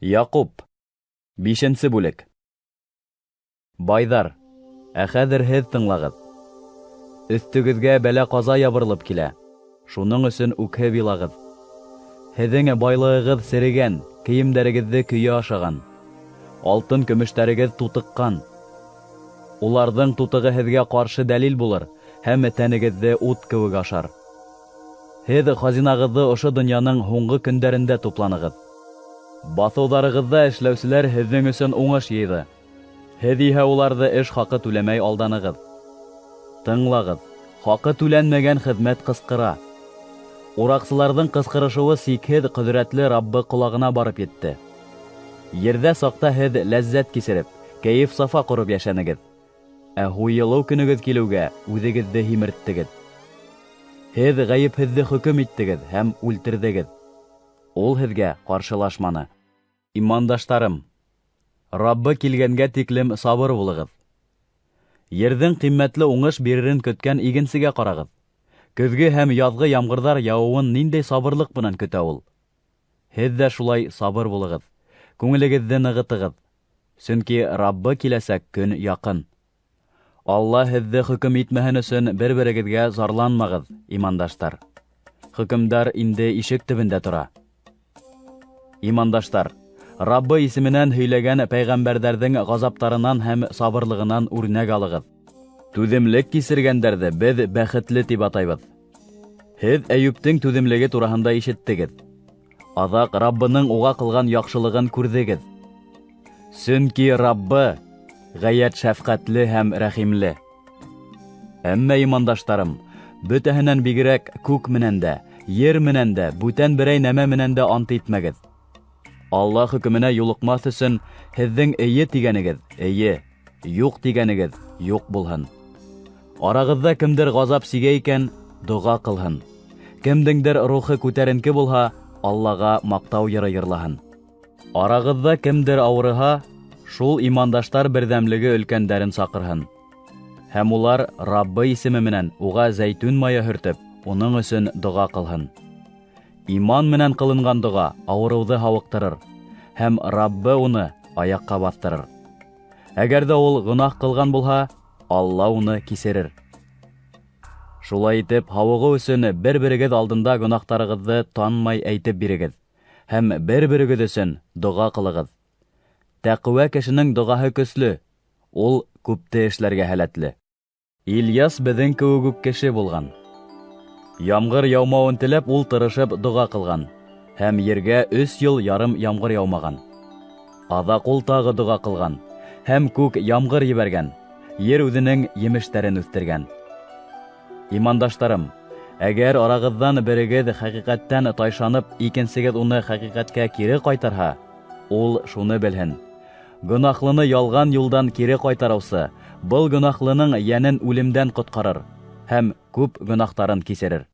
Яҡуп. Бишенсе бүлек. Байҙар, ә хәҙер һеҙ тыңлағыҙ. Өҫтөгөҙгә бәлә-ҡаза ябырылып килә. Шуның өсөн үкһеп илағыҙ. Һеҙҙең байлығығыҙ серегән, кейемдәрегеҙҙе көйә ашаған. Алтын-көмөштәрегеҙ тутыҡҡан. Уларҙың тутығы һеҙгә ҡаршы дәлил булыр һәм тәнегеҙҙе ут кеүек ашар. Һеҙ хазинағыҙҙы ошо донъяның һуңғы көндәрендә тупланығыҙ. Баҫыуҙарығыҙҙа эшләүселәр һеҙҙең өсөн уңыш йыйҙы. Һеҙ иһә уларҙы эш хаҡы түләмәй алданығыҙ. Тыңлағыҙ, хаҡы түләнмәгән хеҙмәт ҡысҡыра. Ураҡсыларҙың ҡысҡырышыуы сикһеҙ ҡөҙрәтле Раббы ҡолағына барып етте. Ерҙә саҡта һеҙ ләззәт кисереп, кәйеф-сафа ҡороп йәшәнегеҙ. Ә һуйылыу көнөгөҙ килеүгә үҙегеҙҙе һимерттегеҙ. Һеҙ ғәйепһеҙҙе хөкөм иттегеҙ һәм үлтерҙегеҙ. Ул һеҙгә ҡаршылашманы. Имандаштарым, Раббы килгәнгә тиклем сабыр булығыҙ. Ерҙең ҡиммәтле уңыш биререн көткән игенсегә ҡарағыҙ. Көҙгө һәм яҙғы ямғырҙар яуыуын ниндәй сабырлыҡ менән көтә ул. Һеҙ ҙә шулай сабыр булығыҙ, күңелегеҙҙе нығытығыҙ, сөнки Раббы киләсәк көн яҡын. Алла һеҙҙе хөкөм итмәһен өсөн бер-берегеҙгә зарланмағыҙ, имандаштар. Хөкөмдар инде ишек төбөндә тора. Имандаштар, Раббы исеменән һөйләгән пәйғәмбәрҙәрҙең ғазаптарынан һәм сабырлығынан үрнәк алығыҙ. Түҙемлек кисергәндәрҙе беҙ бәхетле тип атайбыҙ. Һеҙ Әйүптең түҙемлеге тураһында ишеттегеҙ. Аҙаҡ Раббының уға ҡылған яҡшылығын күрҙегеҙ. Сөнки Раббы ғәйәт шәфҡәтле һәм рәхимле. Әммә имандаштарым, бөтәһенән бигерәк күк менән дә, ер менән дә, бүтән берәй нәмә менән дә ант итмәгеҙ. Алла хөкөмөнә юлыҡмаҫ өсөн һеҙҙең эйе тигәнегеҙ эйе, юҡ тигәнегеҙ юҡ булһын. Арағыҙҙа кемдер ғазап сигә икән, доға ҡылһын. Кемдеңдер рухы күтәренке булһа, Аллаға маҡтау йыры йырлаһын. Арағыҙҙа кемдер ауырыһа, шул имандаштар берҙәмлеге өлкәндәрен саҡырһын. Һәм улар Раббы исеме менән уға зәйтүн майы һөртөп, уның өсөн доға ҡылһын. Иман менән ҡылынған доға ауырыуҙы һауыҡтырыр, һәм Раббы уны аяҡҡа баҫтырыр. Әгәр ҙә ул гонаһ ҡылған булһа, Алла уны кисерер. Шулай итеп, һауығыу өсөн бер-берегеҙ алдында гонаһтарығыҙҙы танмай әйтеп бирегеҙ һәм бер-берегеҙ өсөн доға ҡылығыҙ. Тәҡүә кешенең доғаһы көслө, ул күпте эшләргә һәләтле. Ильяс беҙҙең кеүек үк кеше булған. Ямғыр яумауын теләп, ул тырышып доға ҡылған, һәм ергә өс йыл ярым ямғыр яумаған. Аҙаҡ ул тағы доға ҡылған, һәм күк ямғыр ебәргән, ер үҙенең емештәрен үҫтергән. Имандаштарым, әгәр арағыҙҙан берегеҙ хәҡиҡәттән тайшанып, икенсегеҙ уны хәҡиҡәткә кире ҡайтарһа, ул шуны белһен: Гонаһлыны ялған юлдан кире ҡайтарыусы был гонаһлының йәнен үлемдән ҡотҡарыр һәм күп гонаһтарын кисерер.